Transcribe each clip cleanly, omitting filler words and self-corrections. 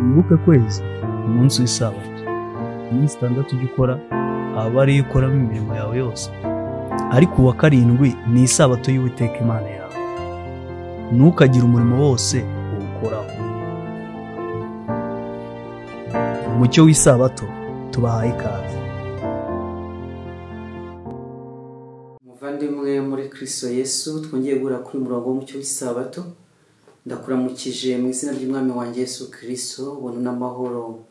Wibuke kwezi umunsi w'isabato, iminsi 6 ujya ukora aba ariyo ukoramo imirimo yawe yose, ariko uwa karindwi ni isabato y'Uwiteka Imana yawe, ntukagire umurimo wose uwukoraho. Umucyo w'isabato tubahaye ikaze. Muvandimwe muri Kristo Yesu, twongeye guhura kuri murongo w'umucyo w'isabato. Ndakuramukije mu izina ry'Umwami wanjye Yesu Kristo, ubuntu n'amahoro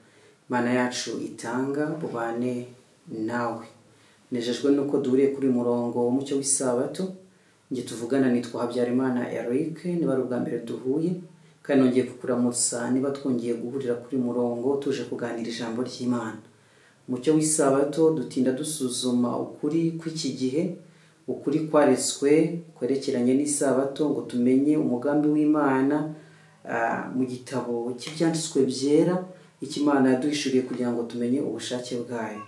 Imana yacu itanga bubane nawe. Nejejwe nuko duhuriye kuri murongo w'umucyo w'isabato. Njye tuvugana nitwa Habyarimana Eric, niba ari ubwa mbere duhuye, kandi nongeye kukuramutsa niba twongeye guhurira kuri murongo tuje kuganira ijambo ry'Imana. Umucyo w'isabato dutinda dusuzuma ukuri kw'iki gihe, ukuri kwaretswe kwerekeranye n'isabato, ngo tumenye umugambi w'Imana mu gitabo cy'ibyanditswe byera, icyo Imana yaduhishuriye kugira ngo tumenye ubushake bwayo.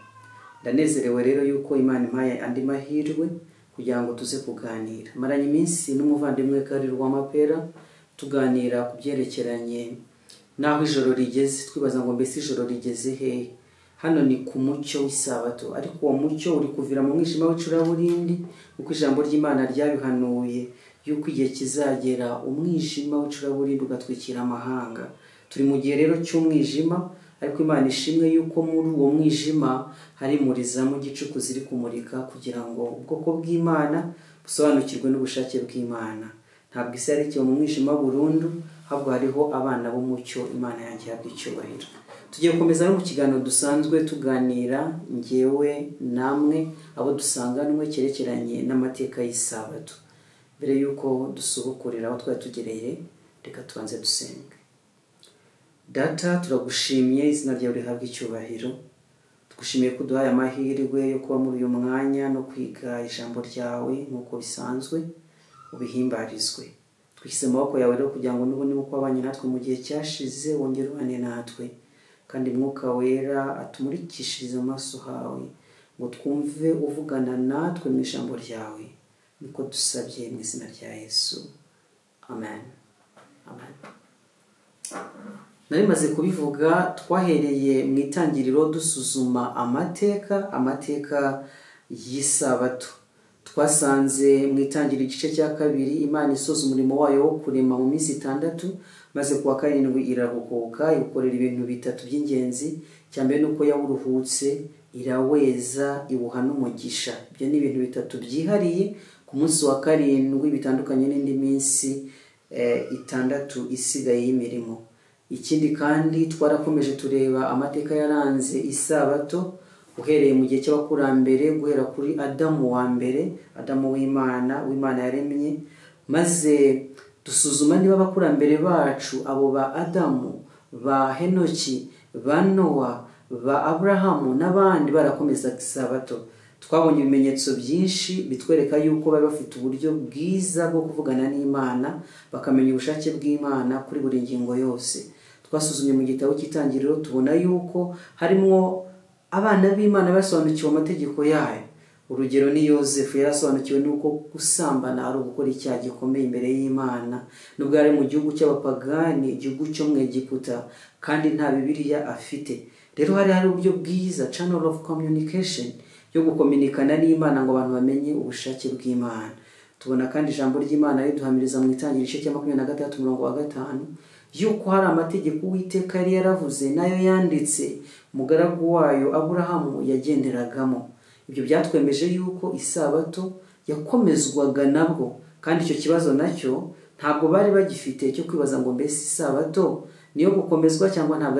Ndanezerewe rero yuko Imana impaye andi mahirwe kugira ngo tuze kuganira. Maranye iminsi n'umuvandimwe Kari Rwamapera tuganira ku byerekeranye n'aho ijoro rigeze, twibaza ngo mbese ijoro rigeze hehe? Hano ni ku mucyo w'isabato, ariko uwo mucyo uri kuvira mu mwijima w'icuraburindi, kuko ijambo ry'Imana ryabihanuye yuko igihe kizagera umwijima w'icuraburindi ugatwikira amahanga. Turi mu gihe rero cy'umwijima, ariko Imana ishimwe yuko muri uwo mwijima hari murizamo igicuku ziri kumurika kugira ngo ubwoko bw'Imana busobanukirwe n'ubushake bw'Imana. Ntabwo isi yarekewe mu mwijima burundu, ahubwo hariho abana b'umucyo. Imana yanjye ihabwa icyubahiro. Tugiye gukomeza no mu kiganiro dusanzwe tuganira njyewe namwe abo dusanganwe cyerekeranye n'amateka y'isabato. Mbere yuko dusubukurira aho twari tugereye, reka tubanze dusenge. Data, turagushimye, izina ryawe rihabwa icyubahiro. Tugushimiye ko uduhaye amahirwe yo kuba muri uyu mwanya no kwiga ijambo ryawe nk'uko bisanzwe, ubihimbarizwe. Twishyize mu maboko yawe rero kugira ngo n'ubundi uko wabanye natwe mu gihe cyashize wongere ubane natwe, kandi Mwuka Wera atumurikishirize amaso hawe ngo twumve uvugana natwe mu ijambo ryawe. Niko dusabye mu izina rya Yesu, amen. Amen. Nari maze kubivuga, twahereye mu itangiriro dusuzuma amateka y'isabato. Twasanze mu itangiriro igice cya 2 Imana isoza umurimo wayo wo kurema mu minsi 6, maze kuwa 7 iraruhuka, ikorera ibintu bitatu by'ingenzi. Icya mbere nuko yawuruhutse, iraweza, iwuha n'umugisha. Ibyo ni ibintu bitatu byihariye ku munsi wa 7 bitandukanye n'indi minsi 6 isigaye y'imirimo. Ikindi kandi twarakomeje tureba amateka yaranze isabato uhereye mu gihe cy'abakurambere, guhera kuri Adamu wa mbere, Adamu w'Imana yaremye, maze dusuzuma niba abakurambere bacu abo ba Adamu, ba Henoki, ba Nowa, ba Abrahamu n'abandi barakomeza isabato. Twabonye ibimenyetso byinshi bitwereka yuko bari bafite uburyo bwiza bwo kuvugana n'Imana, bakamenya ubushake bw'Imana kuri buri ngingo yose. Twasuzumye mu gitabo cy'itangiriro tubona yuko harimo abana b'Imana basobanukiwe amategeko yayo. Urugero ni Yosefu, yarasobanukiwe nuko gusambana ari ugukora icyaha gikomeye imbere y'Imana, nubwo yari mu gihugu cy'abapagani, igihugu cyo mu Egiputa, kandi nta Bibiliya afite. Rero hari uburyo bwiza, channel of communication, yo gukominikana n'Imana ngo abantu bamenye ubushake bw'Imana. Tubona kandi ijambo ry'Imana riduhamiriza mu itangiriro igice cya 23 umurongo wa 5 yuko hari amategeko Uwiteka yari yaravuze nayo yanditse umugaragu wayo Aburahamu yagenderagamo. Ibyo byatwemeje yuko isabato yakomezwaga nabwo, kandi icyo kibazo nacyo ntabwo bari bagifite cyo kwibaza ngo mbese isabato niyo gukomezwa cyangwa ntabwo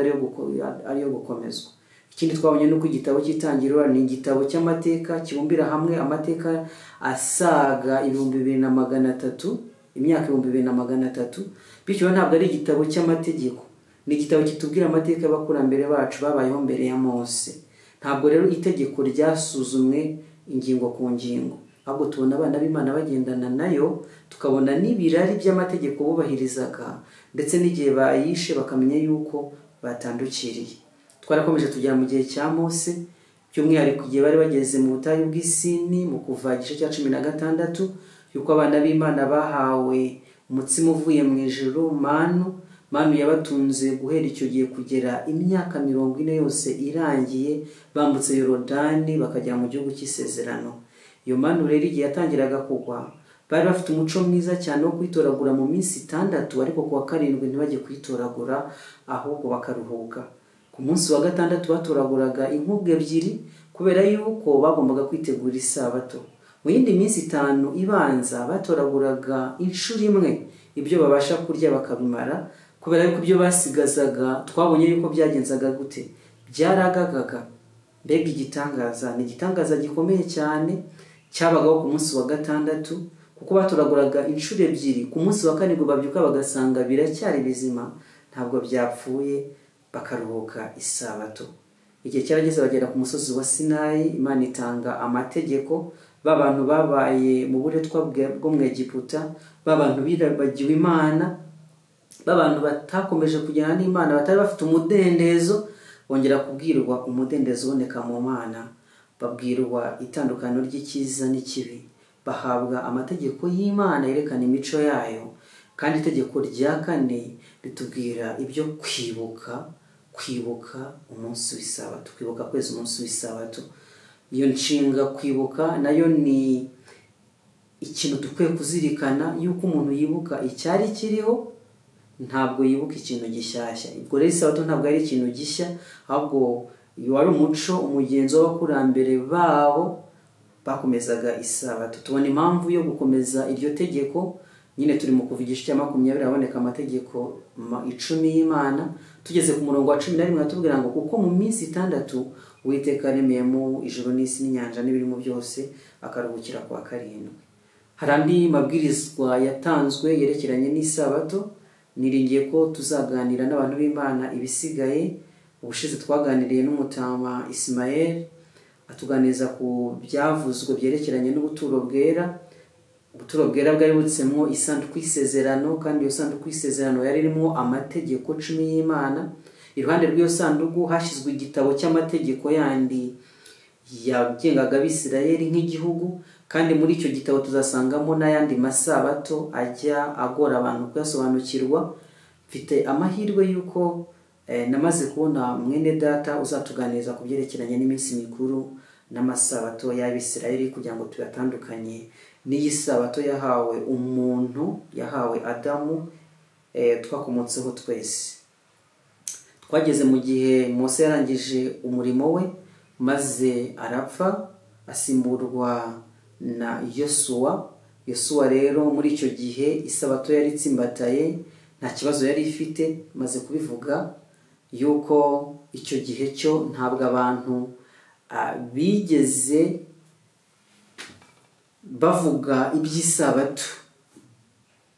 ariyo gukomezwa. Ikindi twabonye nuko igitabo cy'itangiriro ni igitabo cy'amateka kibumbira hamwe amateka asaga 2300, imyaka 2300, bityo ntabwo ari igitabo cy'amategeko, ni igitabo kitubwira amateka y'abakurambere bacu babayeho mbere ya Mose. Ntabwo rero itegeko ryasuzumwe ingingo ku ngingo, ahubwo tubona abana b'Imana bagendana nayo, tukabona n'ibirari by'amategeko bubahirizaga, ndetse n'igihe bayishe bakamenya yuko batandukiriye. Twarakomeje tugera mu gihe cya Mose, by'umwihariko igihe bari bageze mu butayu bw'Isini mu kuva igice cya 16, yuko abana b'Imana bahawe umutsima uvuye mu ijuru, manu, Manu yabatunze guhera icyo gihe kugera imyaka 40 yose irangiye, bambutse Yorodani bakagera mu gihugu cy'isezerano. Iyo manu rero igihe yatangiraga kugwa, bari bafite umuco mwiza cyane wo kwitoragura mu minsi 6, ariko ku wa 7 ntibajye kwitoragura, ahubwo bakaruhuka. Ku munsi wa 6 batoraguraga inkubwe 2, kubera yuko bagombaga kwitegura isabato. Mu yindi minsi 5 ibanza batoraguraga inshuro imwe, ibyo babasha kurya bakabimara, kubera yuko ibyo basigazaga twabonye yuko byagenzaga gute, byaragagaga. Mbega igitangaza! Ni igitangaza gikomeye cyane cyabagaho ku munsi wa 6, kuko batoraguraga inshuro 2. Ku munsi wa 7 babyuka bagasanga biracyari bizima, ntabwo byapfuye, bakaruhuka isabato. Igihe cyarageze bagera ku musozi wa Sinayi, Imana itanga amategeko. Ba bantu babaye mu buretwa bwo mu Egiputa, ba bantu birabagiwe Imana, ba bantu batakomeje kujyana n'Imana, batari bafite umudendezo, bongera kubwirwa umudendezo uboneka mu Mana, babwirwa itandukaniro ry'icyiza n'ikibi, bahabwa amategeko y'Imana yerekana imico yayo. Kandi itegeko rya 4 ritubwira ibyo kwibuka, kwibuka umunsi w'isabato, kwibuka kwezi umunsi w'isabato. Iyo nshinga kwibuka nayo ni ikintu dukwiye kuzirikana, yuko umuntu yibuka icyari kiriho, ntabwo yibuka ikintu gishyashya. Ubwo rero isabato ntabwo ari ikintu gishya, ahubwo wari umuco, umugenzo w'abakurambere babo bakomezaga isabato. Tubona impamvu yo gukomeza iryo tegeko nyine, turi mu kuva igice cya 20 haboneka amategeko 10 y'Imana. Tugeze ku murongo wa 11 atubwira ngo kuko mu minsi 6 Uwiteka yaremeyemo ijuru n'isi n'inyanja n'ibirimo byose, akaruhukira ku wa 7. Hari andi mabwirizwa yatanzwe yerekeranye n'isabato. Niringiye ko tuzaganira n'abantu b'Imana ibisigaye. Ubushize twaganiriye n'umutama Ismael, atuganiriza ku byavuzwe byerekeranye n'ubuturo bwera. Ubuturo bwera bwari butsemwo isanduku y'isezerano, kandi iyo sanduku y'isezerano yari irimo amategeko 10 y'Imana. Iruhande rw'iyo sanduku hashyizwe igitabo cy'amategeko yandi yagengaga Abisirayeli nk'igihugu, kandi muri icyo gitabo tuzasangamo n'ayandi masabato ajya agora abantu kuyasobanukirwa. Mfite amahirwe yuko namaze kubona mwene data uzatuganiriza ku byerekeranye n'iminsi mikuru n'amasabato y'Abisirayeli, kugira ngo tuyatandukanye n'iyi sabato yahawe umuntu, yahawe Adamu, twakomotseho twese. Twageze mu gihe Mose yarangije umurimo we, maze arapfa, asimburwa na Yosuwa. Yosuwa rero muri icyo gihe isabato yari itsimbataye, nta kibazo yari ifite. Maze kubivuga yuko icyo gihe cyo ntabwo abantu bigeze bavuga iby'isabato.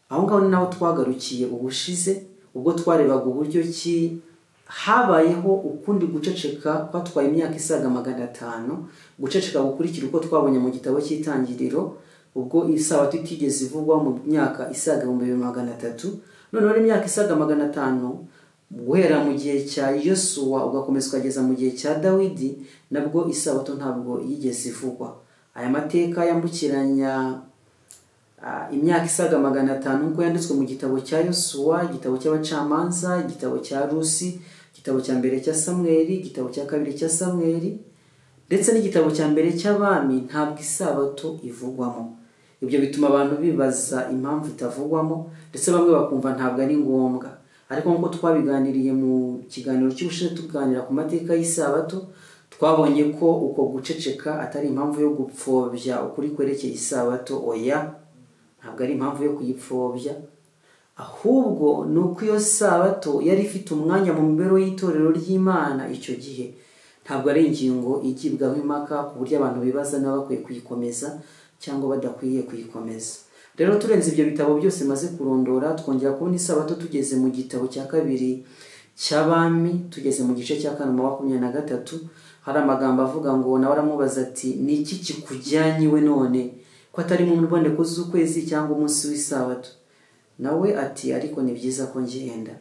Aho ngaho ni naho twagarukiye ubushize, ubwo twarebaga uburyo ki habayeho ukundi guceceka kwatwaye imyaka isaga 500, guceceka gukurikira uko twabonye mu gitabo cy'itangiriro, ubwo isabato itigeze ivugwa mu myaka isaga 2300. Noneho imyaka isaga 500 guhera mu gihe cya Yosuwa ugakomeza ukageza mu gihe cya Dawidi, nabwo isabato ntabwo yigeze ivugwa. Aya mateka yambukiranya imyaka isaga 500 nkuko yanditswe mu gitabo cya Yosuwa, igitabo cy'abacamanza, igitabo cya Rusi, igitabo cya mbere cya Samweli, igitabo cya kabiri cya Samweli, ndetse n'igitabo cya mbere cy'abami, ntabwo isabato ivugwamo. Ibyo bituma abantu bibaza impamvu itavugwamo, ndetse bamwe bakumva ntabwo ari ngombwa. Ariko nkuko twabiganiriye mu kiganiro cy'ubushize tuganira ku mateka y'isabato, twabonye ko uko guceceka atari impamvu yo gupfobya ukuri kwerekeye isabato. Oya, ntabwo ari impamvu yo kuyipfobya, ahubwo ni uko iyo sabato yari ifite umwanya mu mibereho y'itorero ry'Imana icyo gihe. Ntabwo ari ingingo igibwaho impaka ku buryo abantu bibaza niba bakwiye kuyikomeza cyangwa badakwiye kuyikomeza. Rero turenze ibyo bitabo byose maze kurondora, twongera kubona isabato tugeze mu gitabo cya kabiri cy'abami, tugeze mu gice cya 4 23, hari amagambo avuga ngo nawe aramubaza ati ni iki kikujyanye iwe none, ko atari mu mboneko z'ukwezi cyangwa umunsi w'isabato? Nawe ati ariko ni byiza ko ngenda.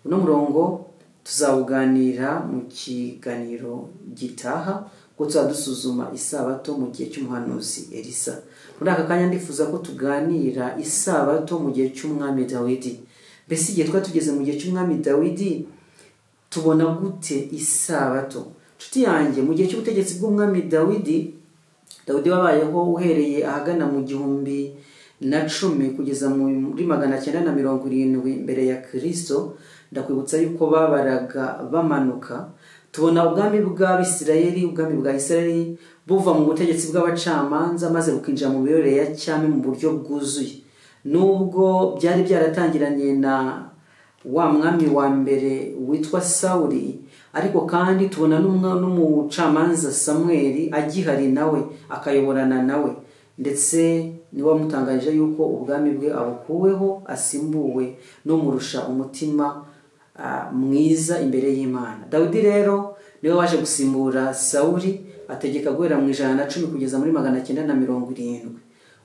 Uno murongo tuzawuganira mu kiganiro gitaha, ko tuzadusuzuma isabato mu gihe cy'umuhanuzi Elisa. Muri aka kanya ndifuza ko tuganira isabato mu gihe cy'umwami Dawidi. Mbese igihe twari tugeze mu gihe cy'umwami Dawidi, tubona gute isabato? Nshuti yanjye, mu gihe cy'ubutegetsi bw'umwami Dawidi, Dawidi wabayeho uhereye ahagana mu 1010 kugeza muri 970 mbere ya Kristo, ndakwibutsa yuko babaraga bamanuka. Tubona ubwami bw'Abisirayeli, ubwami bwa Isirayeli buva mu butegetsi bw'abacamanza maze bukinjira mu miyoborere ya cyami mu buryo bwuzuye. Nubwo byari byaratangiranye na wa mwami wa mbere witwa Sawuli, ariko kandi tubona n'umucamanza Samweli agihari nawe akayoborana nawe, ndetse niwe wamutangarije yuko ubwami bwe abukuweho asimbuwe no murusha umutima mwiza imbere y'Imana. Dawidi rero niwe waje gusimbura Sawuli, ategeka guhera mu 110 kugeza muri 970.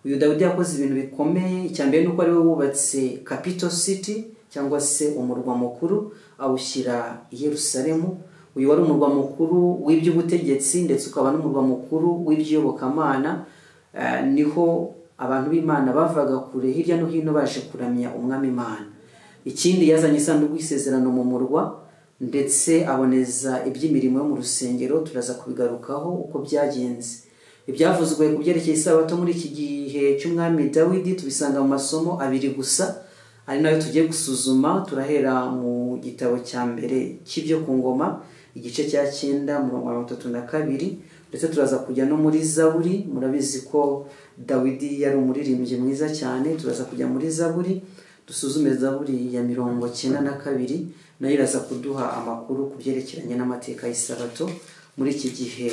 Uyu Dawidi yakoze ibintu bikomeye. Icya mbere nuko ari we wubatse Capital City cyangwa se umurwa mukuru, awushyira i Yerusalemu. Uyu wari umurwa mukuru w'iby'ubutegetsi ndetse ukaba n'umurwa mukuru w'iby'iyobokamana. Niho abantu b'Imana bavaga kure hirya no hino baje kuramya umwami Imana. Ikindi, yazanye isanduku y'isezerano mu murwa, ndetse aboneza iby'imirimo yo mu rusengero. Turaza kubigarukaho uko byagenze. Ibyavuzwe ku byerekeye isabato muri iki gihe cy'umwami Dawidi tubisanga mu masomo abiri gusa, ari nayo tugiye gusuzuma. Turahera mu gitabo cya mbere cy'ibyo ku ngoma, igice cya 9 umurongo wa 32, ndetse turaza kujya no muri Zaburi. Murabizi ko Dawidi yari umuririmbyi mwiza cyane. Turaza kujya muri Zaburi, dusuzume Zaburi ya 92, nayo iraza kuduha amakuru ku byerekeranye n'amateka y'isabato muri iki gihe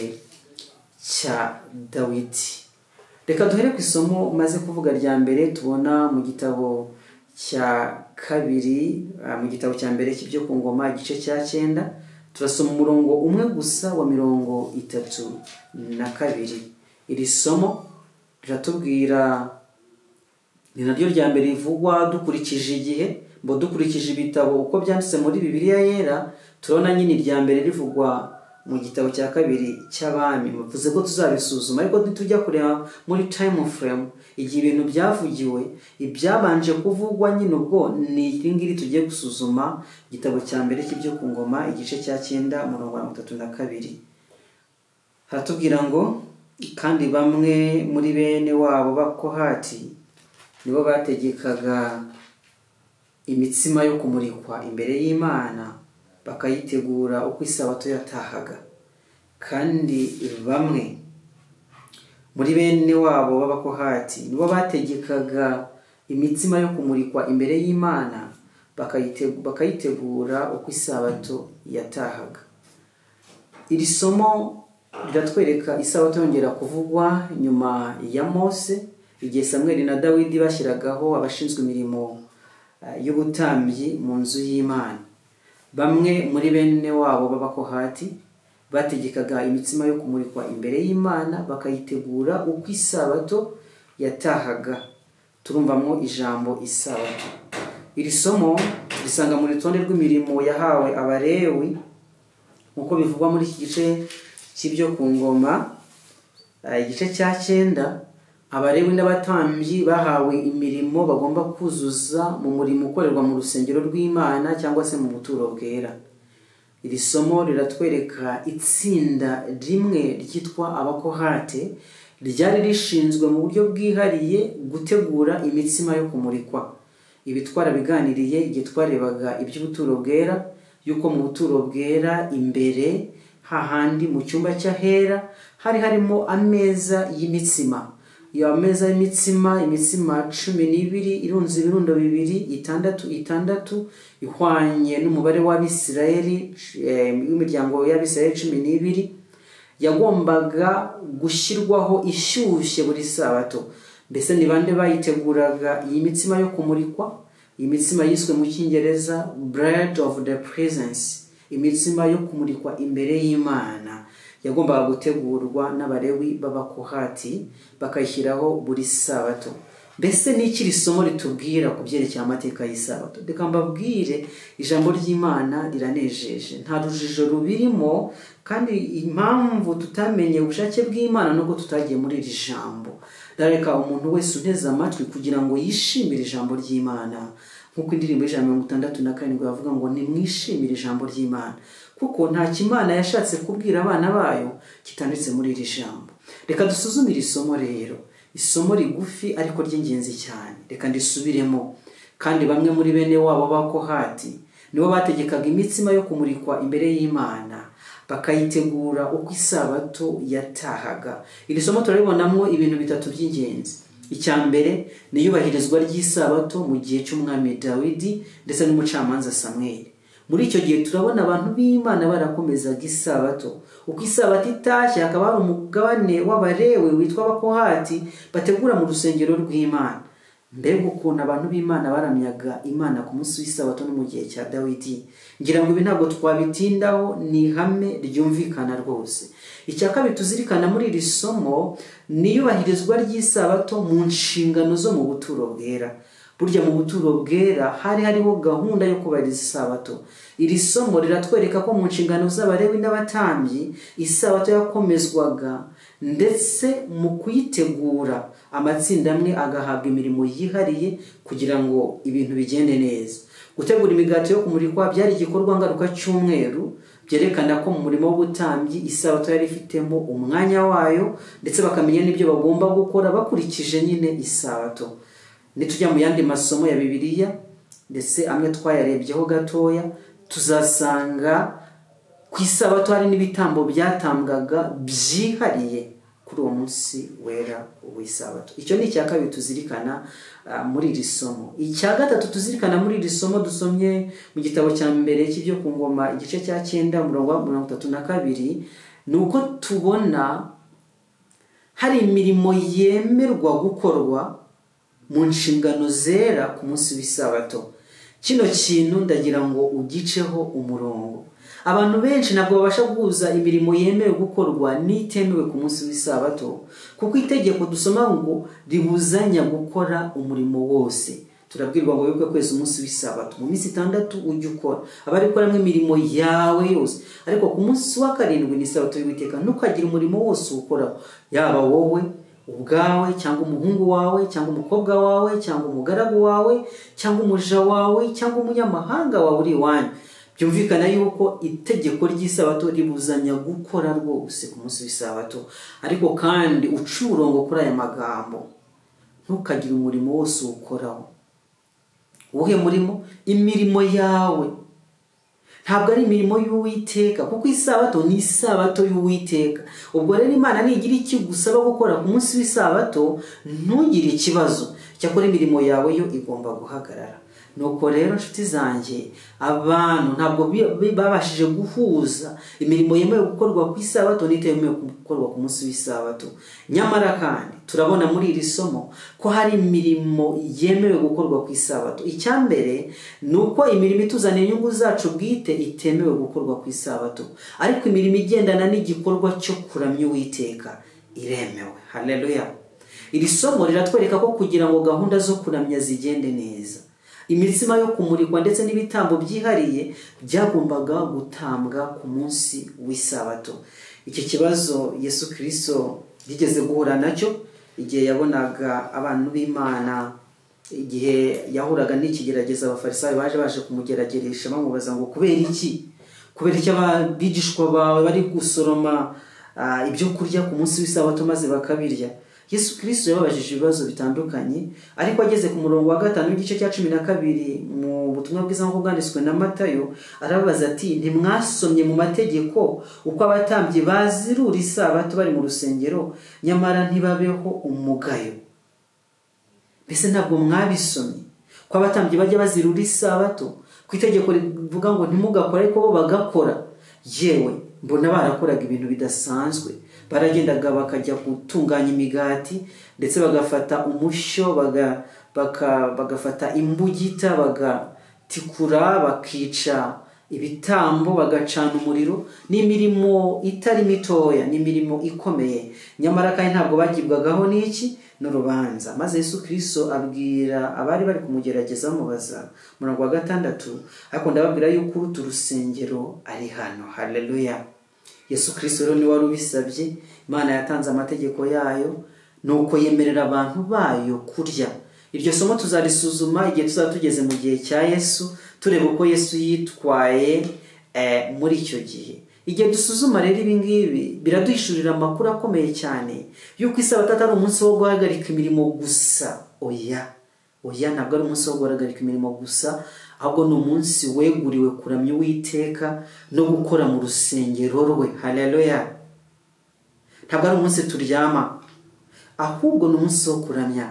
cya Dawidi. Reka duhere ku isomo maze kuvuga rya mbere tubona mu gitabo cya kabiri, mu gitabo cya mbere cy'ibyo ku ngoma, igice cya 9. Turasoma umurongo umwe gusa wa 32. Iri somo riratubwira, ni naryo rya mbere rivugwa dukurikije igihe, ngo dukurikije ibitabo uko byanditse muri Bibiliya Yera, turabona nyine irya mbere rivugwa mu gitabo cya kabiri cy'abami. Bivuze ko tuzabisuzuma, ariko ntitujya kureba muri time frame igihe ibintu byavugiwe. Ibyabanje kuvugwa nyine ubwo ni iri ngiri tugiye gusuzuma, igitabo cya mbere cy'ibyo ku ngoma, igice cya 9 umurongo wa 32. Haratubwira ngo kandi bamwe muri bene wabo b'Abakohati nibo bategekaga imitsima yo kumurikwa imbere y'Imana, bakayitegura uko isabato yatahaga. Kandi bamwe muri bene wabo b'Abakohati nibo bategekaga imitsima yo kumurikwa imbere y'Imana, bakayitegura uko isabato yatahaga. Iri somo riratwereka isabato yongera kuvugwa nyuma ya Mose, igihe Samweli na Dawidi bashyiragaho abashinzwe imirimo y'ubutambyi mu nzu y'Imana. Bamwe muri bene wabo b'Abakohati bategekaga imitsima yo kumurikwa imbere y'Imana, bakayitegura uko isabato yatahaga. Turumvamo ijambo isabato. Iri somo risanga mu rutonde rw'imirimo yahawe Abalewi nkuko bivugwa muri iki gice cy'ibyo ku ngoma, igice cya 9. Abalewi n'abatambyi bahawe imirimo bagomba kuzuza mu murimo ukorerwa mu rusengero rw'Imana cyangwa se mu buturo bwera. Iri somo riratwereka itsinda rimwe ryitwa Abakohate ryari rishinzwe mu buryo bwihariye gutegura imitsima yo kumurikwa. Ibi twarabiganiriye igihe twarebaga iby'ubuturo bwera, yuko mu buturo bwera imbere hahandi mu cyumba cy'ahera hari harimo ameza y'imitsima. Iyo ameza y'imitsima, imitsima 12 irunze ibirundo 2, 6 6, ihwanye n'umubare w'Abisirayeli, w'imiryango y'Abisirayeli 12, yagombaga gushyirwaho ishyushye buri sabato. Mbese ni bande bayiteguraga iyi mitsima yo kumurikwa? Iyi mitsima yiswe mu Cyingereza bread of the presence, imitsima yo kumurikwa imbere y'Imana, yagombaga gutegurwa n'Abalewi b'Abakohati bakayishyiraho buri sabato. Mbese ni iki iri somo ritubwira ku byerekeye amateka y'isabato? Reka mbabwire, ijambo ry'Imana riranejeje, nta rujijo rubirimo, kandi impamvu tutamenye ubushake bw'Imana nuko tutagiye muri iri jambo. Reka umuntu wese unteze amatwi kugira ngo yishimire ijambo ry'Imana. Nk'uko indirimbo 167 bavuga ngo nimwishimire ijambo ry'Imana, kuko nta Imana yashatse kubwira abana bayo kitanditse muri iri jambo. Reka dusuzumire isomo rero, isomo rigufi ariko ry'ingenzi cyane. Reka ndisubiremo. Kandi bamwe muri bene wabo ba Kohati nibo bategekaga imitsima yo kumurikwa imbere y'Imana, bakayitegura uko isabato yatahaga. Iri somo turaribonamo ibintu bitatu by'ingenzi. Icya mbere ni iyubahirizwa ry'isabato mu gihe cy'umwami Dawidi ndetse n'umucamanza Samweli. Muri icyo gihe turabona abantu b'Imana barakomezaga isabato. Uko isabato itashye hakaba hari umugabane w'Abalewi witwa Abakohati bategura mu rusengero rw'Imana. Mbega ukuntu abantu b'Imana baramyaga Imana ku munsi w'isabato no mu gihe cya Dawidi! Ngira ngo ibi ntabwo twabitindaho, ni ihame ryumvikana rwose. Icya kabiri tuzirikana muri iri somo ni iyubahirizwa ry'isabato mu nshingano zo mu buturo bwera. Burya mu buturo bwera hari hariho gahunda yo kubahiriza isabato. Iri somo riratwereka ko mu nshingano z'Abalewi n'abatambyi isabato yakomezwaga, ndetse mu kuyitegura amatsinda amwe agahabwa imirimo yihariye kugira ngo ibintu bigende neza. Gutegura imigati yo kumurikwa byari igikorwa ngaruka cy'umweru, byerekana ko mu murimo w'ubutambyi isabato yari ifitemo umwanya wayo, ndetse bakamenya n'ibyo bagomba gukora bakurikije nyine isabato. Nitujya mu yandi masomo ya Bibiliya, ndetse amwe twayarebyeho gatoya, tuzasanga ku isabato hari n'ibitambo byatambwaga byihariye kuri uwo munsi wera w'isabato. Icyo ni icya kabiri tuzirikana muri iri somo. Icya gatatu tuzirikana muri iri somo dusomye mu gitabo cya mbere cy'ibyo ku ngoma igice cya 9 umurongo wa 32, ni uko tubona hari imirimo yemerwa gukorwa mu nshingano zera ku munsi w'isabato. Kino kintu ndagira ngo ugiceho umurongo. Abantu benshi ntabwo babasha guhuza imirimo yemewe gukorwa n'itemewe ku munsi w'isabato, kuko itegeko dusoma ngo ribuzanya gukora umurimo wose. Turabwirwa ngo wibuke kweza umunsi w'isabato, mu minsi 6 ujye ukora, abari gukoramo imirimo yawe yose, ariko ku munsi wa 7 ni isabato y'Uwiteka, ntukagire umurimo wose uwukoraho, yaba wowe ubwawe cyangwa umuhungu wawe cyangwa umukobwa wawe cyangwa umugaragu wawe cyangwa umuja wawe cyangwa umunyamahanga wawe uri iwanyu. Byumvikana yuko itegeko ry'isabato ribuzanya gukora rwose ku munsi w'isabato. Ariko kandi uca umurongo kuri aya magambo, ntukagire umurimo wose uwukoraho. Uwuhe murimo? Imirimo yawe. Ntabwo ari imirimo y'Uwiteka, kuko isabato ni isabato y'Uwiteka. Ubwo rero Imana nigira ikigusaba gukora ku munsi w'isabato, ntugire ikibazo. Cyakora imirimo yawe yo igomba guhagarara. Nuko rero nshuti zanjye, abantu ntabwo babashije guhuza imirimo yemewe gukorwa ku isabato n'itemewe gukorwa ku munsi w'isabato. Nyamara kandi turabona muri iri somo ko hari imirimo yemewe gukorwa ku isabato. Icya mbere ni uko imirimo ituzanira inyungu zacu bwite itemewe gukorwa ku isabato, ariko imirimo igendana n'igikorwa cyo kuramya Uwiteka iremewe. Haleluya! Iri somo riratwereka ko kugira ngo gahunda zo kuramya zigende neza, imitsima yo kumurikwa ndetse n'ibitambo byihariye byagombaga gutambwa ku munsi w'isabato. Iki kibazo Yesu Kristo yigeze guhura nacyo igihe yabonaga abantu b'Imana, igihe yahuraga n'ikigerageza abafarisayo baje kumugerageresha bamubaza ngo kubera iki? Kubera iki abigishwa bawe bari gusoroma ibyo kurya ku munsi w'isabato maze bakabirya? Yesu Kristo yababajije ibibazo bitandukanye, ariko ageze ku murongo wa 5 w'igice cya 12 mu butumwa bwiza nk'uko bwanditswe na Matayo, arababaza ati ntimwasomye mu mategeko uko abatambyi bazirura isabato bari mu rusengero, nyamara ntibabeho umugayo? Mbese ntabwo mwabisomye ko abatambyi bajya bazirura isabato, ku itegeko rivuga ngo ntimugakore, ariko bo bagakora? Yewe mbona barakoraga ibintu bidasanzwe. Baragendaga bakajya gutunganya imigati, ndetse bagafata umushyo, bagafata imbugita, bagatikura, bakica ibitambo, bagacana umuriro. Ni imirimo itari mitoya, ni imirimo ikomeye, nyamara kandi ntabwo bagibwagaho n'iki? N'urubanza. Maze Yesu Kristo abwira abari bari kumugerageza bamubaza, murongo wa 6, ariko ndababwira yuko uruta urusengero ari hano. Haleluya! Yesu Kristo rero ni wari ubisabye. Imana yatanze amategeko yayo, nuko yemerera abantu bayo kurya. Iryo somo tuzarisuzuma igihe tuzaba tugeze mu gihe cya Yesu, tureba uko Yesu yitwaye muri icyo gihe. Igihe dusuzuma rero ibi ngibi biraduhishurira amakuru akomeye cyane y'uko isabato atari umunsi wo guhagarika imirimo gusa. Oya, oya, ntabwo ari umunsi wo guhagarika imirimo gusa, ahubwo ni umunsi weguriwe kuramya Uwiteka no gukora mu rusengero rwe. Haleluya! Ntabwo ari umunsi turyama, ahubwo ni umunsi wo kuramya,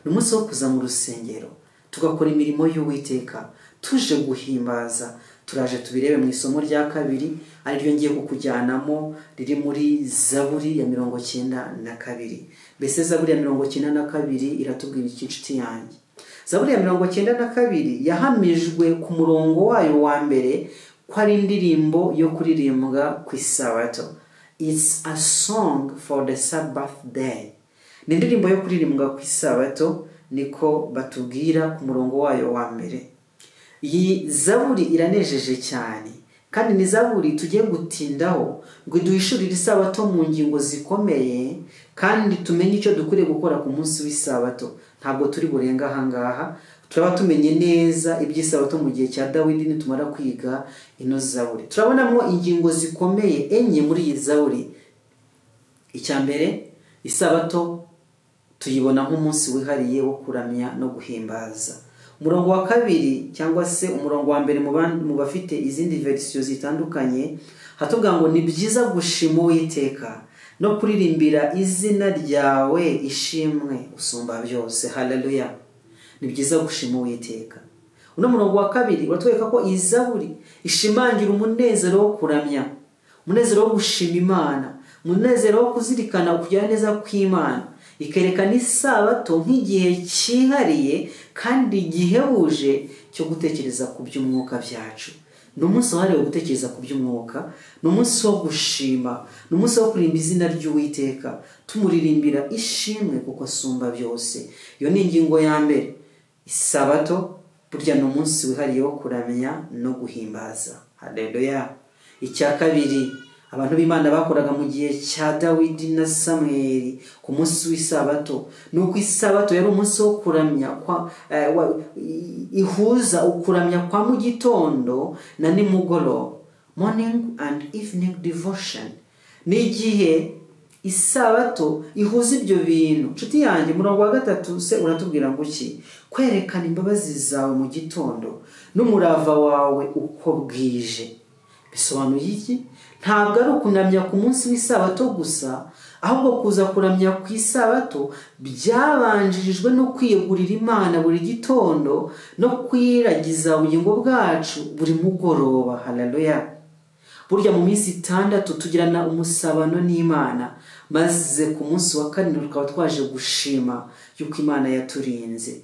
ni umunsi wo kuza mu rusengero tugakora imirimo y'Uwiteka tuje guhimbaza. Turaje tubirebe mu isomo rya kabiri, ariryo ngiye kukujyanamo, riri muri Zaburi ya 92. Mbese Zaburi ya 92 iratubwira iki, inshuti yanjye? Zaburi ya 92 yahamijwe ku murongo wayo wa mbere ko ari indirimbo yo kuririmbwa ku isabato. It's a song for the Sabbath day. Ni indirimbo yo kuririmbwa ku isabato, niko batubwira ku murongo wayo wa mbere. Iyi zaburi iranejeje cyane, kandi ni zaburi tugiye gutindaho ngo iduhishurire isabato mu ngingo zikomeye, kandi tumenye icyo dukwiriye gukora ku munsi w'isabato. Ntabwo turi burenga ahangaha, turaba tumenye neza iby'isabato mu gihe cya Dawidi nitumara kwiga ino zaburi. Turabonamo ingingo zikomeye enye muri iyi zaburi. Icya mbere, isabato tuyibona nk'umunsi wihariye wo kuramya no guhimbaza. Umurongo wa kabiri cyangwa se umurongo wa mbere mu bafite izindi verisiyo zitandukanye hatubwira ngo ni byiza gushima Uwiteka no kuririmbira izina ryawe ishimwe usumba byose. Haleluya! Ni byiza gushima Uwiteka. Uno murongo wa kabiri uratwereka ko iyi zaburi ishimangira umunezero wo kuramya, umunezero wo gushima Imana, umunezero wo kuzirikana ukugira neza kw'Imana. Ikerekana isabato nk'igihe cyihariye kandi gihebuje cyo gutekereza ku by'umwuka byacu. Ni umunsi wahariwe gutekereza ku by'umwuka, ni umunsi wo gushima, ni umunsi wo kuririmba izina ry'Uwiteka, tumuririmbira ishimwe kuko asumba byose. Iyo ni ingingo ya mbere. Isabato burya ni umunsi wihariye wo kuramya no guhimbaza. Haleluya! Icya kabiri, abantu b'Imana bakoraga mu gihe cya Dawidi na Samweli ku munsi w'isabato, nuko isabato yari umunsi wo kuramya kwa ihuza ukuramya kwa mu gitondo na nimugoroba, morning and evening devotion. Ni igihe isabato ihuza ibyo bintu. Nshuti yanjye, umurongo wa gatatu se uratubwira ngo iki? Kwerekana imbabazi zawe mu gitondo n'umurava wawe uko bwije. Bisobanuye iki? Ntabwo ari ukunamya ku munsi w'isabato gusa, ahubwo kuza kuramya ku isabato byabanjirijwe no kwiyegurira Imana buri gitondo no kwiragiza ubugingo bwacu buri mugoroba. Haleluya! Burya mu minsi itandatu tugirana umusabano n'Imana, maze ku munsi wa karindwi tukaba twaje gushima yuko Imana yaturinze.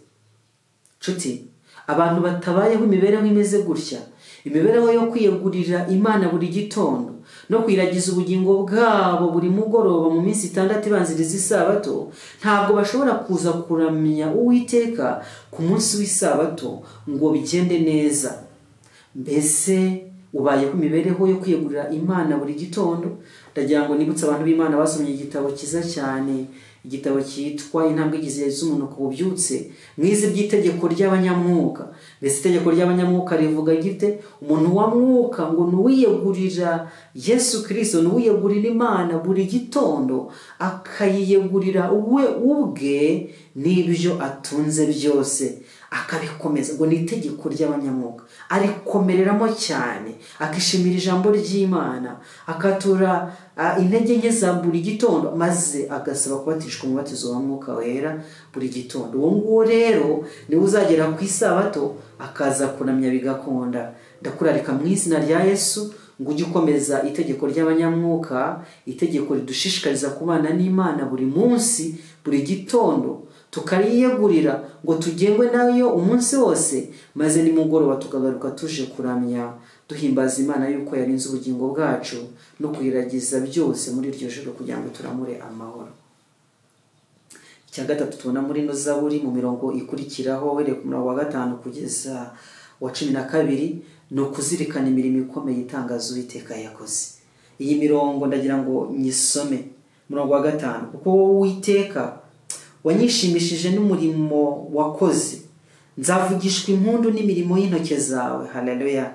Nshuti, abantu batabayeho imibereho imeze gutya, imibereho yo kwiyegurira Imana buri gitondo no kwiragiza ubugingo bwabo buri mugoroba mu minsi itandatu ibanziriza isabato, ntabwo bashobora kuza kuramya Uwiteka ku munsi w'isabato ngo bigende neza. Mbese ubayeho imibereho yo kwiyegurira Imana buri gitondo? Ndagira ngo nibutse abantu b'Imana basomye igitabo cyiza cyane, igitabo cyitwa Intambwe igize z'umuntu ku bubyutse, mwize iby'itegeko ry'abanyamwuka. Mbese itegeko ry'abanyamwuka rivuga gite? Umuntu wa mwuka ngo nuwiyegurira Yesu Kristo, nuwiyegurira Imana buri gitondo, akayiyegurira we ubwe n'ibyo atunze byose, akabikomeza. Ngo ni itegeko ry'abanyamwuka, arikomereramo cyane, akishimira ijambo ry'Imana, akatura intege nke za buri gitondo, maze agasaba kubatishwa umubatizo wa Mwuka Wera buri gitondo. Uwo nguwo rero niwe uzagera ku isabato akaza kuramya bigakunda. Ndakurarika mu izina rya Yesu ngo ujye ukomeza itegeko ry'abanyamwuka, itegeko ridushishikariza kubana n'Imana buri munsi, buri gitondo, tukariyegurira ngo tugengwe nayo umunsi wose, maze nimugoroba tukagaruka tuje kuramya duhimbaza Imana yuko yarinze ubugingo bwacu no kuyiragiza byose muri iryo joro kugira ngo turamure amahoro. Icya gatatu tubona muri ino zaburi mu mirongo ikurikiraho, uhereye ku murongo wa 5 kugeza wa 12, ni ukuzirikana imirimo ikomeye itangaza Uwiteka yakoze. Iyi mirongo ndagira ngo nyisome. Umurongo wa 5, kuko wowe Uwiteka Wanyishimishije n'umurimo wakoze, nzavugishwa impundu n'imirimo y'intoke zawe. Haleluya.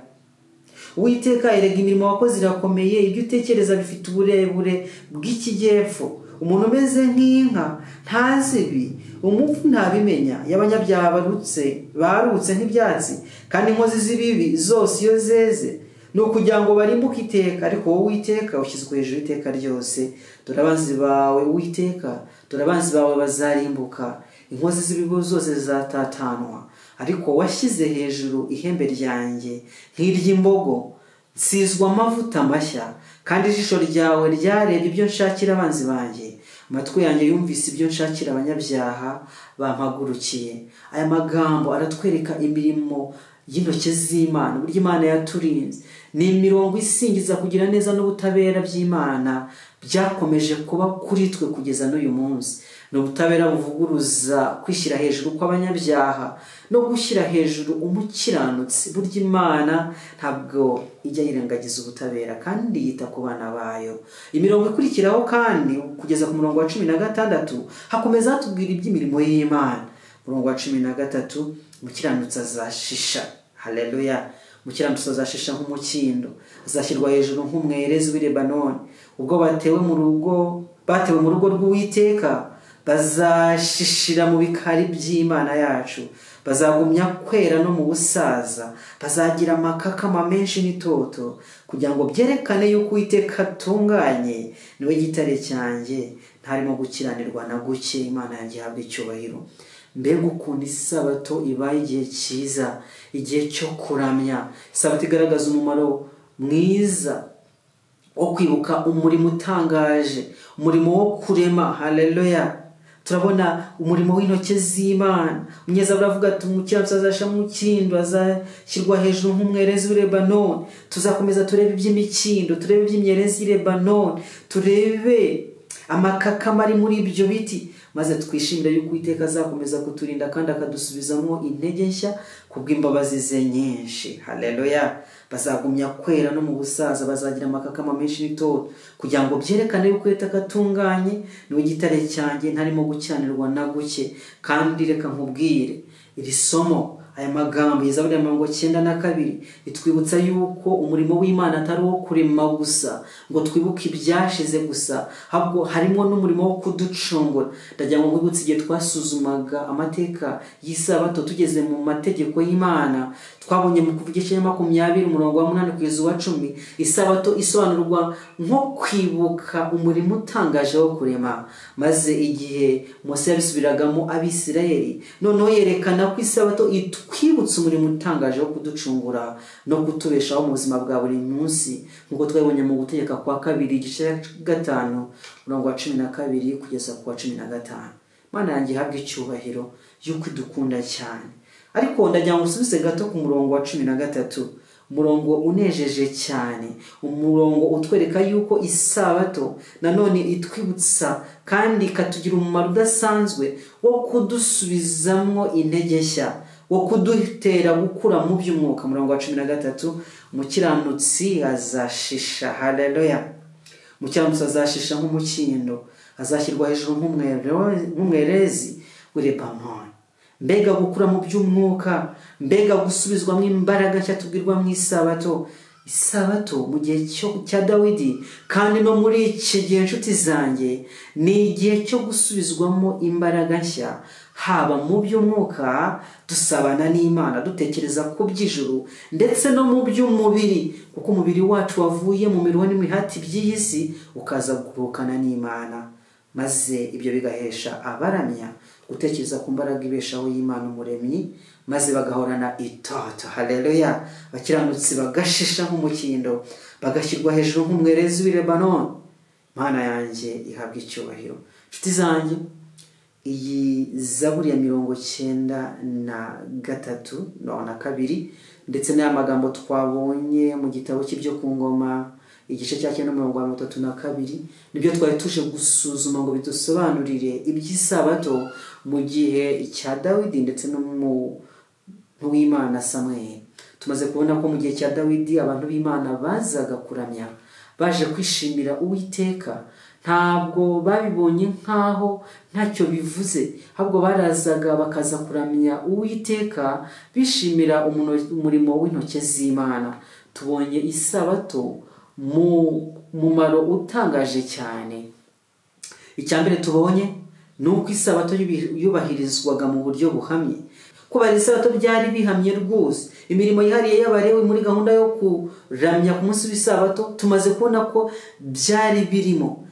Uwiteka, erega imirimo wakoze irakomeye, ibyo utekereza bifite uburebure bw'ikijyepfo. Umuntu umeze nk'inka ntazi ibi, umupfu ntabimenya. Y'abanyabyaha barutse nk'ibyatsi, kandi inkozi z'ibibi zose iyo zeze ni ukugira ngo barimbuke iteka. Ariko wowe Uwiteka ushyizwe hejuru iteka ryose. Dore abanzi bawe Uwiteka, dore abanzi bawe bazarimbuka, inkozi z'ibibi zose zizatatanwa. Ariko washyize hejuru ihembe ryanjye nk'iry'imbogo, nsizwa amavuta mashya. Kandi ijisho ryawe ryarebye ibyo nshakira abanzi banjye, amatwi yanjye yumvise ibyo nshakira abanyabyaha bampagurukiye. Aya magambo aratwereka imirimo y'intoki z'Imana, uburyo Imana yaturinze. Ni imirongo isingiza kugira neza n'ubutabera by'Imana byakomeje kuba kuri twe kugeza n'uyu munsi. Ni ubutabera buvuguruza kwishyira hejuru kw'abanyabyaha no gushyira hejuru umukiranutsi. Burya Imana ntabwo ijya yirengagiza ubutabera, kandi yita ku bana bayo. Imirongo ikurikiraho kandi kugeza ku murongo wa 16 hakomeza hatubwira iby'imirimo y'Imana. Umurongo wa 13, umukiranutsi azashisha. Haleluya. Umukiranutsi azashisha nk'umukindo, azashyirwa hejuru nk'umwerezi w'i Lebanoni. Ubwo batewe mu rugo rw'Uwiteka, bazashishira mu bikari by'Imana yacu. Bazagumya kwera no mu busaza, bazagira amakakama menshi n'itoto, kugira ngo byerekane yuko Uwiteka atunganye, niwe gitare cyanjye, ntarimo gukiranirwa na guke. Imana yanjye ihabwe icyubahiro. Mbega ukuntu isabato ibaye igihe cyiza, igihe cyo kuramya. Isabato igaragaza umumaro mwiza wo kwibuka umurimo utangaje, umurimo wo kurema. Haleluya. Turabona umurimo w'intoke z'Imana. Umunyezaburi aravuga ati umukiranutsi azasha mukindo, azashyirwa hejuru nk'umwerezi w'i Lebanoni. Tuzakomeza turebe iby'imikindo, turebe iby'imyerezi y'i Lebanoni, turebe amakakama ari muri ibyo biti, maze twishimire yuko Uwiteka azakomeza kuturinda kandi akadusubizamo intege nshya kubw'imbabazi ze nyinshi. Haleluya. Bazagumya kwera no mu busaza, bazagira amakakama menshi n'itoto, kugira ngo byerekane yuko Uwiteka atunganye, niwe gitare cyanjye, ntarimo gukiranirwa na guke. Kandi reka nkubwire iri somo, aya magambo ya Zaburi ya 92 itwibutsa yuko umurimo w'Imana atari uwo kurema gusa ngo twibuke ibyashize gusa, ahubwo harimo n'umurimo wo kuducungura. Ndagira ngo nkwibutse igihe twasuzumaga amateka y'isabato tugeze mu mategeko y'Imana, twabonye mu Kuva igice cya 20 umurongo wa 8 kugeza uwa 10, isabato isobanurwa nko kwibuka umurimo utangaje wo kurema. Maze igihe Mose yabisubiragamo Abisirayeli, noneho yerekana ko isabato itwibutsa umurimo utangaje wo kuducungura no kutubeshaho mu buzima bwa buri munsi, nk'uko twabibonye mu Gutegeka kwa kabiri igice cya 5 umurongo wa 12 kugeza ku wa 15. Imana yanjye ihabwe icyubahiro yuko idukunda cyane. Ariko ndagira ngo usubize gato ku murongo wa 13, umurongo unejeje cyane, umurongo utwereka yuko isabato nanone itwibutsa kandi ikatugira umumaro udasanzwe wo kudusubizamwo intege nshya, wo kudutera gukura mu by'umwuka. Umurongo wa 13, umukiranutsi azashisha. Haleluya. Umukiranutsi azashisha nk'umukindo, azashyirwa hejuru nk'umwerezi w'i Lebanoni. Mbega gukura mu by'umwuka, mbega gusubizwamo imbaraga nshya tubwirwa mu isabato. Isabato mu gihe cya Dawidi kandi no muri iki gihe, inshuti zanjye, ni igihe cyo gusubizwamo imbaraga nshya, haba mu by'umwuka dusabana n'Imana, dutekereza ku by'ijuru, ndetse no mu by'umubiri, kuko umubiri wacu wavuye mu miruho n'imihati by'iyi si ukaza guhukana n'Imana, maze ibyo bigahesha abaramya gutekereza ku mbaraga ibeshaho y'Imana umuremyi, maze bagahorana itoto. Haleluya. Abakiranutsi bagashisha nk'umukindo, bagashyirwa hejuru nk'umwerezi w'i Lebanoni. Imana yanjye ihabwa icyubahiro. Inshuti zanjye, iyi Zaburi ya 93 na 2 ndetse n'aya magambo twabonye mu gitabo cy'ibyo ku ngoma igice cya 9 umurongo wa 32, nibyo twari tuje gusuzuma ngo bidusobanurire iby'isabato mu gihe cya Dawidi ndetse n'umuntu w'Imana Samweli. Tumaze kubona ko mu gihe cya Dawidi abantu b'Imana bazaga kuramya, baje kwishimira Uwiteka, ntabwo babibonye nkaho ntacyo bivuze, ahubwo barazaga bakaza kuramya Uwiteka bishimira umurimo w'intoke z'Imana. Tubonye isabato mu mumaro utangaje cyane. Icya mbere tubonye ni uko isabato yubahirizwaga mu buryo buhamye. Kubahiriza isabato byari bihamye rwose. Imirimo yihariye y'Abalewi muri gahunda yo kuramya ku munsi w'isabato tumaze kubona ko byari birimo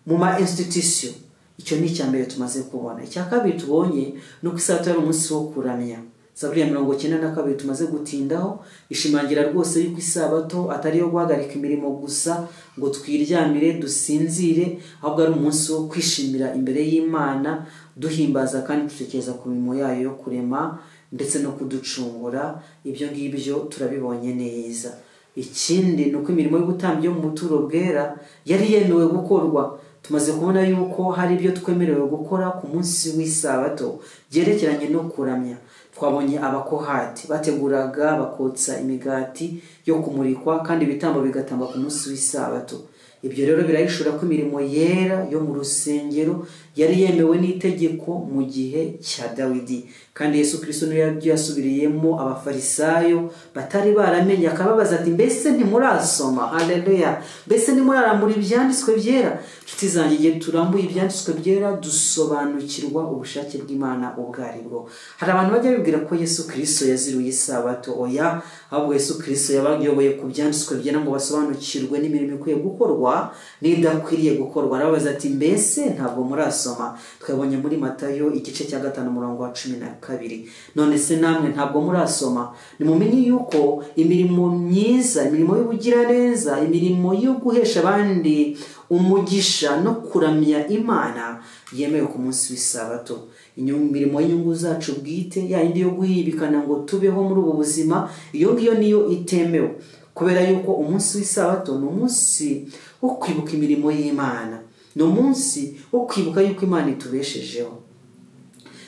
mu ma institution. Icyo ni icya mbere tumaze kubona. Icya kabiri tubonye ni uko isabato yari umunsi wo kuramya. Zaburi ya 92 tumaze gutindaho ishimangira rwose yuko isabato atari iyo guhagarika imirimo gusa ngo twiryamire dusinzire, ahubwo ari umunsi wo kwishimira imbere y'Imana, duhimbaza kandi dutekereza ku mirimo yayo yo kurema ndetse no kuducungura. Ibyo ngibyo turabibonye neza. Ikindi ni uko imirimo y'ubutambyi yo mu buturo bwera yari yemewe gukorwa. Tumaze kubona yuko hari ibyo twemerewe gukora ku munsi w'isabato byerekeranye no kuramya. Twabonye abakohati bateguraga bakotsa imigati yo kumurikwa, kandi ibitambo bigatamba ku munsi w'isabato. Ibyo rero birahishura ko imirimo yera yo mu rusengero yari yemewe n'itegeko mu gihe cya Dawidi, kandi Yesu Kristo niwe yasubiriyemo abafarisayo batari baramenye, akababaza ati mbese ntimurasoma? Haleluya! Mbese ntimurarambura ibyanditswe byera? Nshuti zanjye, igihe turambuye ibyanditswe byera dusobanukirwa ubushake bw'Imana ubwo ari bwo. Hari abantu bajya bibwira ko Yesu Kristo yaziruye isabato. Oya, ahubwo Yesu Kristo yabayoboye ku byanditswe byera ngo basobanukirwe n'imirimo ikwiye gukorwa n'idakwiriye gukorwa. Arababaza ati mbese ntabwo murasoma? Twabonye muri Matayo igice cya 5 umurongo wa 12. None se namwe ntabwo murasoma? Nimumenye yuko imirimo myiza, imirimo y'ubugiraneza, imirimo yo guhesha abandi umugisha no kuramya Imana yemewe ku munsi w'isabato. Imirimo y'inyungu zacu bwite, ya yindi yo guhibikana ngo tubeho muri ubu buzima, iyo ngiyo niyo itemewe, kubera yuko umunsi w'isabato ni umunsi wo kwibuka imirimo y'Imana, ni umunsi wo kwibuka yuko Imana itubeshejeho.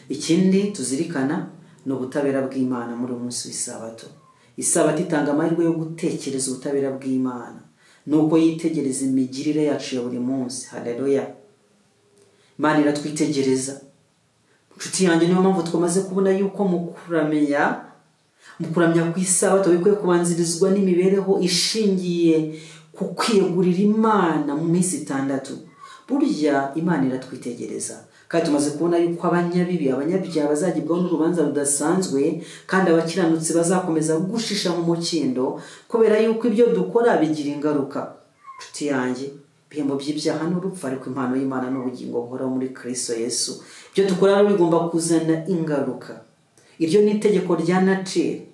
Ikindi tuzirikana ni ubutabera bw'Imana muri uyu munsi w'isabato. Isabato itanga amahirwe yo gutekereza ubutabera bw'Imana, nuko yitegereza imigirire yacu ya buri munsi. Haleluya! Imana iratwitegereza. Nshuti yanjye, niyo mpamvu twamaze kubona yuko mu kuramya ku isabato bikwiye kubanzirizwa n'imibereho ishingiye ku kwiyegurira Imana mu minsi 6. Burya Imana iratwitegereza, kandi tumaze kubona yuko abanyabibi, abanyabyaha bazagibwaho n'urubanza rudasanzwe, kandi abakiranutsi bazakomeza gushisha mu mukindo, kubera yuko ibyo dukora bigira ingaruka. Nshuti yanjye, ibihembo by'ibyaha n'urupfu, ariko impano y'Imana n'ubugingo buhoraho muri Kristo Yesu. Ibyo dukora bigomba kuzana ingaruka. Iryo ni itegeko rya nature.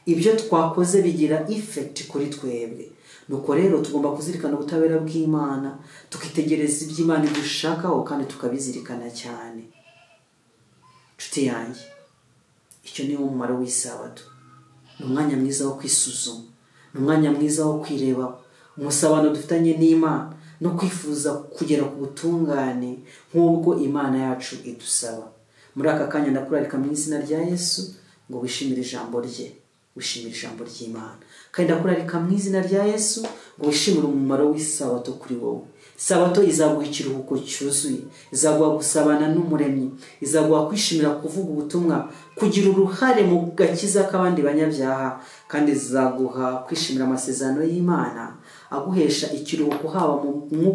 Ibyo twakoze bigira effect kuri twebwe. Nuko rero tugomba kuzirikana ubutabera bw'Imana, tukitegereza iby'Imana idushakaho kandi tukabizirikana cyane. Nshuti yanjye, icyo ni umumaro w'isabato. Ni umwanya mwiza wo kwisuzuma, ni umwanya mwiza wo kwireba umusabano dufitanye n'Imana no kwifuza kugera ku butungane nk'ubwo Imana yacu idusaba. Muri aka kanya ndakurarika mu izina rya Yesu ngo wishimire ijambo rye, wishimire ijambo ry'Imana. Kandi ndakurarika mu izina rya Yesu ngo wishimire umumaro w'isabato kuri wowe. Isabato izaguha ikiruhuko cyuzuye, izaguha gusabana n'Umuremyi, izaguha kwishimira kuvuga ubutumwa, kugira uruhare mu gakiza k'abandi banyabyaha, kandi izaguha kwishimira amasezerano y'Imana aguhesha ikiruhuko haba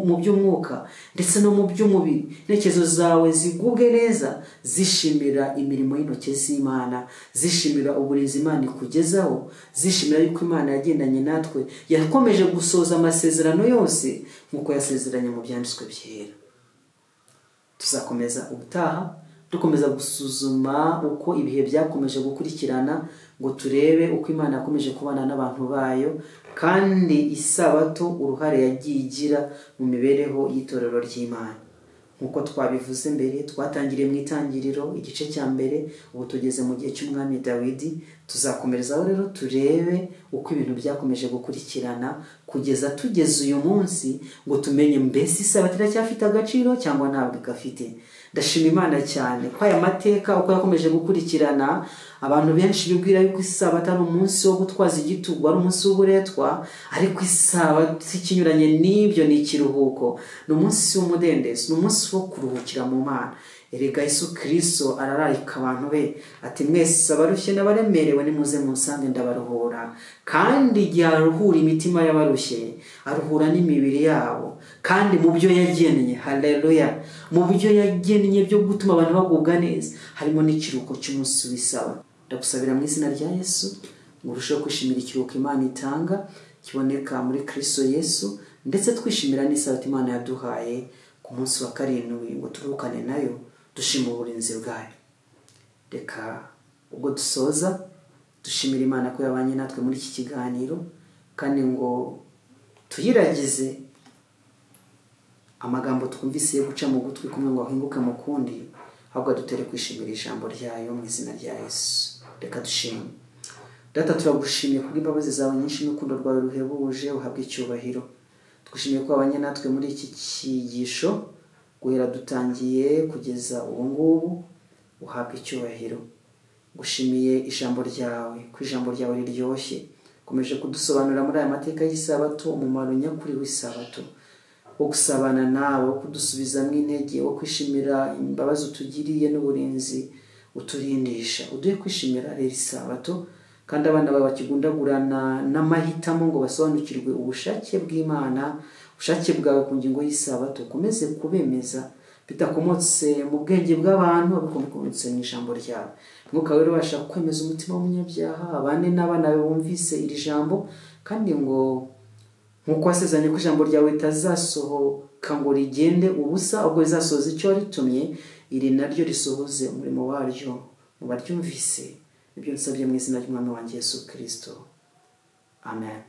mu by'umwuka ndetse no mu by'umubiri. Intekerezo zawe zigubwe neza, zishimira imirimo y'intoki z'Imana, zishimira uburinzi Imana ikugezaho, zishimira yuko Imana yagendanye natwe, yakomeje gusoza amasezerano yose nk'uko yasezeranye mu byanditswe byera. Tuzakomeza ubutaha dukomeza gusuzuma uko ibihe byakomeje gukurikirana ngo turebe uko Imana yakomeje kubana n'abantu bayo, kandi isabato uruhare yagiye igira mu mibereho y'itorero ry'Imana. Nkuko twabivuze mbere, twatangiriye mu itangiriro igice cya mbere, ubu tugeze mu gihe cy'umwami Dawidi. Tuzakomerezaho rero turebe uko ibintu byakomeje gukurikirana kugeza tugeze uyu munsi, ngo tumenye mbese isabato iracyafite agaciro cyangwa ntabwo igafite. Ndashima Imana cyane ko aya mateka uko yakomeje gukurikirana, abantu benshi bibwira yuko isabato ari umunsi wo gutwaza igitugu, ari umunsi w'uburetwa, ariko isabato ikinyuranye n'ibyo ni ikiruhuko, ni umunsi w'umudendezo, ni umunsi wo kuruhukira mu Mana. Erega Yesu Kristo arararika abantu be ati mwese abarushye n'abaremerewe nimuze munsange ndabaruhura. Kandi igihe aruhura imitima y'abarushye, aruhura n'imibiri yabo. Kandi mu byo yagennye, haleluya, mu byo yagennye byo gutuma abantu bagubwa neza harimo n'ikiruhuko cy'umunsi w'isabato. Ndagusabira mu izina rya Yesu ngo urusheho kwishimira ikiruhuko Imana itanga kiboneka muri Kristo Yesu, ndetse twishimira n'isabato Imana yaduhaye ku munsi wa karindwi ngo turuhukane nayo, dushima uburinzi bwayo. Reka ubwo dusoza dushimira Imana ko yabanye natwe muri iki kiganiro, kandi ngo tuyiragize amagambo twumvise yo guca mu gutwi kumwe ngo ahinguke mu kundi, ahubwo dutere kwishimira ijambo ryayo mu izina rya Yesu. Reka dushime. Data, turagushimiye kubw'imbabazi zawe nyinshi n'urukundo rwawe ruhebuje, uhabwe icyubahiro. Twishimiye ko wabanye natwe muri iki cyigisho guhera dutangiye kugeza ubu ngubu, uhabwe icyubahiro. Gushimiye ijambo ryawe, ko ijambo ryawe riryoshye, ukomeje kudusobanurira muri aya mateka y'isabato umumaro nyakuri w'isabato, wo gusabana nawe, wo kudusubizamo intege, wo kwishimira imbabazi utugiriye n'uburinzi uturindisha. Uduhe kwishimira rero isabato, kandi abana bawe bakigundagurana n'amahitamo ngo basobanukirwe ubushake bw'Imana, ubushake bwawe ku ngingo y'isabato, ukomeze kubemeza bidakomotse mu bwenge bw'abantu, bikomotse mu ijambo ryawe. Mwuka wera ubasha kwemeza umutima w'umunyabyaha, abane n'abana bawe bumvise iri jambo, kandi ngo nk'uko wasezeranye ko ijambo ryawe ritazasohoka ngo rigende ubusa, ubwo rizasohoza icyo waritumye, iri naryo risohoze umurimo waryo mu baryumvise. Nibyo nsabye mu izina ry'Umwami wanjye Yesu Kristo, amen.